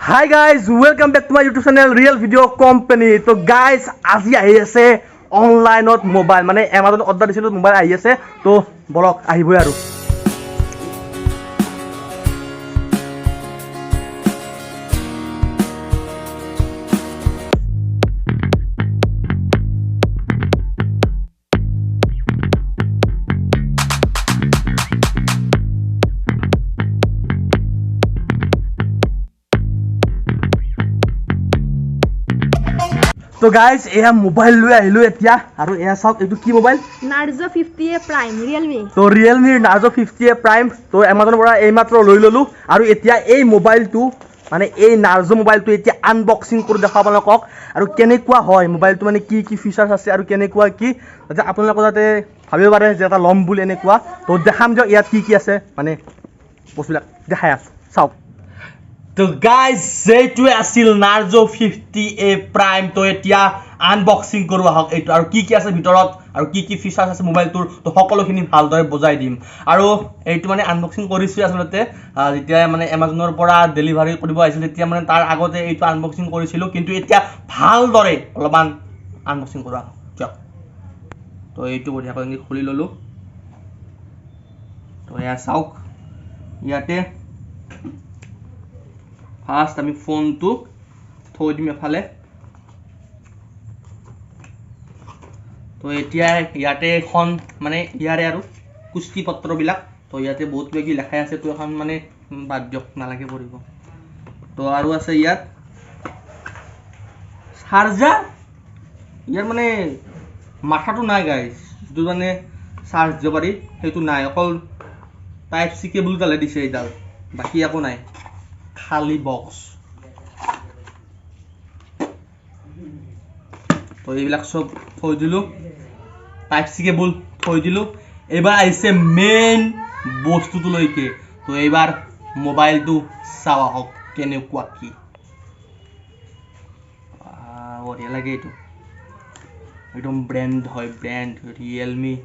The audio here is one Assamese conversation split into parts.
Hi guys, welcome back to my YouTube channel Real Video Company. তো গাইজ, আজি আহি আছে অনলাইনত মোবাইল, মানে এমাজন অৰ্ডাৰ দিছিলোঁ, মোবাইল আহি আছে। তো বলক, আহিবই আৰু। তো গাইজ, এয়া মোবাইল লৈ আহিলোঁ এতিয়া। আৰু এয়া চাওক, এইটো কি মোবাইল? নাৰ্জো 50 এ প্ৰাইম, ৰিয়েলমি। তো ৰিয়েলমিৰ নাৰ্জো 50 এ প্ৰাইম। তো এমাজনৰ পৰা এইমাত্ৰ লৈ ল'লোঁ আৰু এতিয়া এই মোবাইলটো, মানে এই নাৰ্জো মোবাইলটো এতিয়া আনবক্সিং কৰি দেখাব আপোনালোকক আৰু কেনেকুৱা হয় মোবাইলটো, মানে কি কি ফিচাৰ্ছ আছে আৰু কেনেকুৱা কি, যাতে আপোনালোকে যাতে ভাবিব পাৰে যে এটা ল'ম বুলি এনেকুৱা। তো দেখাম দিয়ক ইয়াত কি কি আছে, মানে বস্তুবিলাক দেখাই আছোঁ, চাওক। তো গাইজ, এইটোৱে আছিল নাৰ্জো 50 এ প্ৰাইম। তো এতিয়া আনবক্সিং কৰোঁ আহক এইটো, আৰু কি কি আছে ভিতৰত আৰু কি কি ফিচাৰ্ছ আছে মোবাইলটোৰ, তো সকলোখিনি ভালদৰে বুজাই দিম। আৰু এইটো মানে আনবক্সিং কৰিছোঁ আচলতে, যেতিয়া মানে এমাজনৰ পৰা ডেলিভাৰী কৰিব আহিছিল, তেতিয়া মানে তাৰ আগতে এইটো আনবক্সিং কৰিছিলোঁ, কিন্তু এতিয়া ভালদৰে অলপমান আনবক্সিং কৰোঁ আহক দিয়ক। তো এইটো বঢ়িয়াকৈ এনেকৈ খুলি ল'লোঁ। তো এয়া চাওক, ইয়াতে ফাৰ্ষ্ট আমি ফোনটো থৈ দিম এফালে। তো এতিয়া ইয়াতে এখন মানে ইয়াৰে আৰু কুস্তি পত্ৰবিলাক, তো ইয়াতে বহুত কিবা কিবি লেখাই আছে। তো এখন মানে বাদ দিয়ক, নালাগে পঢ়িব। তো আৰু আছে ইয়াত চাৰ্জাৰ। ইয়াৰ মানে মাথাটো নাই গাইজ, যিটো মানে চাৰ্জ দিব পাৰি সেইটো নাই, অকল টাইপ চি কেবুলডালহে দিছে এইডাল, বাকী একো নাই, খালী বক্স। তো এইবিলাক চব থৈ দিলোঁ, টাইপ চি কেবুল থৈ দিলোঁ। এইবাৰ আহিছে মেইন বস্তুটোলৈকে। তো এইবাৰ মোবাইলটো চাওঁ আহক কেনেকুৱা কি। বঢ়িয়া লাগে এইটো, একদম ব্ৰেণ্ড হয়, ব্ৰেণ্ড ৰিয়েলমি।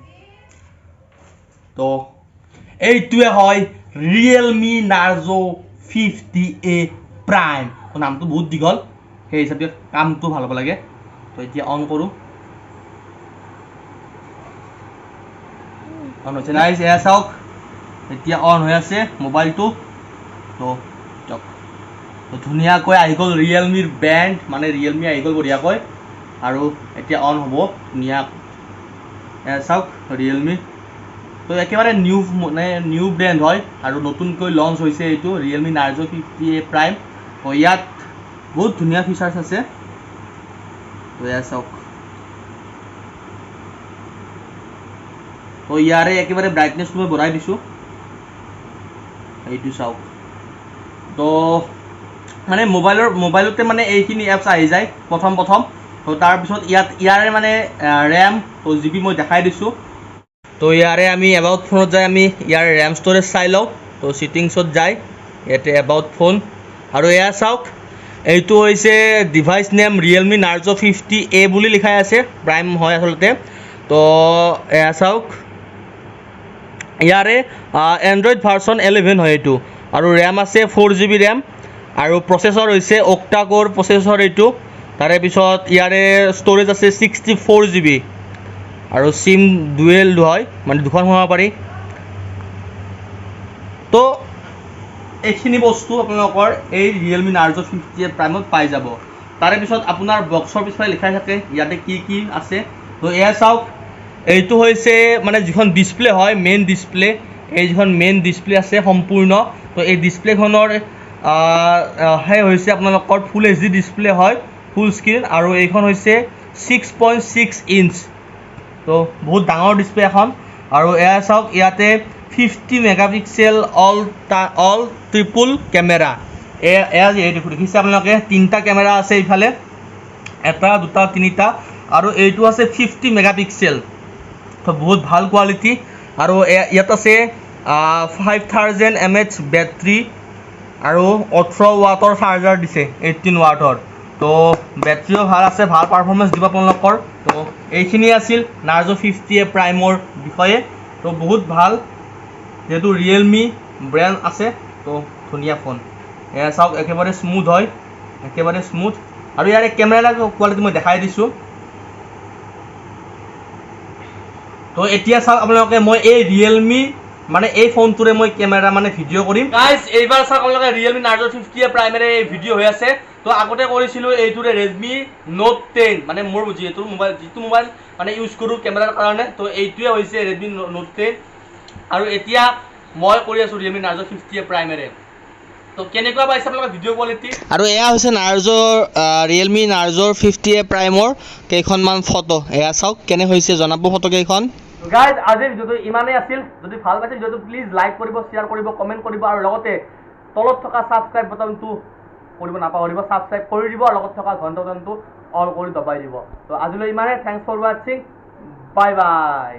তো এইটোৱে হয় ৰিয়েলমি নাৰ্জো 50 এ প্ৰাইম। নামটো বহুত দীঘল, সেই হিচাপে কামটো ভাল হ'ব লাগে। তো এতিয়া অন কৰোঁ, অন হৈছে নাই এয়া চাওক, এতিয়া অন হৈ আছে মোবাইলটো। তো চাওক, তো ধুনীয়াকৈ আহি গ'ল ৰিয়েলমিৰ ব্ৰেণ্ড, মানে ৰিয়েলমি আহি গ'ল বঢ়িয়াকৈ। আৰু এতিয়া অন হ'ব ধুনীয়া, এয়া চাওক ৰিয়েলমি। তো একেবাৰে নিউ, মানে নিউ ব্ৰেণ্ড হয় আৰু নতুনকৈ লঞ্চ হৈছে এইটো ৰিয়েলমি নাৰ্জো 50 এ প্ৰাইম। তো ইয়াত বহুত ধুনীয়া ফিচাৰ্ছ আছে। তো এয়া চাওক, তো ইয়াৰে একেবাৰে ব্ৰাইটনেছটো মই বঢ়াই দিছোঁ, এইটো চাওক। তো মানে মোবাইলতে মানে এইখিনি এপছ আহি যায় প্ৰথম প্ৰথম। তো তাৰপিছত ইয়াত ইয়াৰে মানে ৰেম, তো জি বি মই দেখাই দিছোঁ। তো ইয়াৰে আমি এবাউট ফোনত যাই আমি ইয়াৰ ৰেম ষ্ট'ৰেজ চাই লওঁ। তো ছিটিংছত যাই ইয়াতে এবাউট ফোন, আৰু এয়া চাওক, এইটো হৈছে ডিভাইচ নেম ৰিয়েলমি নাৰ্জো 50 এ বুলি লিখাই আছে, প্ৰাইম হয় আচলতে। তো এয়া চাওক, ইয়াৰে এণ্ড্ৰইড ভাৰ্চন 11 হয় এইটো, আৰু ৰেম আছে 4 জিবি ৰেম, আৰু প্ৰচেছৰ হৈছে অক্টাক'ৰ প্ৰচেছৰ এইটো। তাৰে পিছত ইয়াৰে ষ্ট'ৰেজ আছে 64 জিবি, আৰু চিম ডুৱেল হয়, মানে দুখন সোমাব পাৰি। তো এইখিনি বস্তু আপোনালোকৰ এই ৰিয়েলমি নাৰ্জো 50 এ প্ৰাইমত পাই যাব। তাৰে পিছত আপোনাৰ বক্সৰ পিছফালে লিখাই থাকে ইয়াতে কি কি আছে। তো এয়া চাওক, এইটো হৈছে মানে যিখন ডিছপ্লে হয়, মেইন ডিছপ্লে, এই যিখন মেইন ডিছপ্লে আছে সম্পূৰ্ণ। তো এই ডিছপ্লেখনৰ সেই হৈছে আপোনালোকৰ ফুল এইচ ডি ডিছপ্লে হয়, ফুল স্ক্ৰীণ, আৰু এইখন হৈছে 6.6 ইঞ্চ। তো বহুত ডাঙৰ ডিছপ্লে এখন। আৰু এয়া চাওক, ইয়াতে 50 megapixel all triple camera. এয়া যিহেতু দেখিছে আপোনালোকে, তিনিটা কেমেৰা আছে ইফালে, এটা দুটা তিনিটা, আৰু এইটো আছে 50 মেগাপিক্সেল। তো বহুত ভাল কোৱালিটি। আৰু ইয়াত আছে 5000 এমএইচ বেটৰী আৰু 18 ৱাটৰ চাৰ্জাৰ দিছে, 18 ৱাটৰ। তো বেটৰীও ভাল আছে, ভাল পাৰফৰ্মেঞ্চ দিব আপোনালোকৰ। তো এইখিনি আছিল নাৰ্জো 50 এ প্ৰাইমৰ বিষয়ে। তো বহুত ভাল, যিহেতু ৰিয়েলমি ব্ৰেণ্ড আছে, তো ধুনীয়া ফোন। এয়া চাওক, একেবাৰে স্মুথ হয়, একেবাৰে স্মুথ। আৰু ইয়াৰে কেমেৰা কোৱালিটি মই দেখাই দিছোঁ। তো এতিয়া চাওক আপোনালোকে, মই এই ৰিয়েলমি মানে এই ফোনটোৰে মই কেমেৰা মানে ভিডিঅ' কৰিম। গাইজ, এইবাৰ চাওক আপোনালোকে, ৰিয়েলমি নাৰ্জো 50 এ প্ৰাইমেৰে এই ভিডিঅ' হৈ আছে। তো আগতে কৰিছিলোঁ এইটোৰে ৰেডমি নোট 10, মানে মোৰ যিহেতু মোবাইল, যিটো মোবাইল মানে ইউজ কৰোঁ কেমেৰাৰ কাৰণে, তো এইটোৱে হৈছে ৰেডমি নোট 10। আৰু এতিয়া মই কৰি আছোঁ ৰিয়েলমি নাৰ্জো 50 এ প্ৰাইমেৰে। তো কেনেকুৱা পাইছে আপোনালোকে ভিডিঅ' কোৱালিটি? আৰু এয়া হৈছে নাৰ্জৰ, ৰিয়েলমি নাৰ্জৰ 50 এ প্ৰাইমৰ কেইখনমান ফটো। এয়া চাওক, কেনে হৈছে জনাব ফটো কেইখন। গাইজ, আজিৰ ভিডিঅ'টো ইমানেই আছিল। যদি ভাল পাইছে ভিডিঅ'টো, প্লিজ লাইক কৰিব, শ্বেয়াৰ কৰিব, কমেণ্ট কৰিব আৰু লগতে তলত থকা ছাবস্ক্ৰাইব বটনটো কৰিব নাপাহৰিব। ছাবস্ক্ৰাইব কৰি দিব আৰু লগত থকা ঘণ্টা বটনটো অল কৰি দবাই দিব। তো আজিলৈ ইমানেই। Thanks for ৱাচিং, বাই বাই।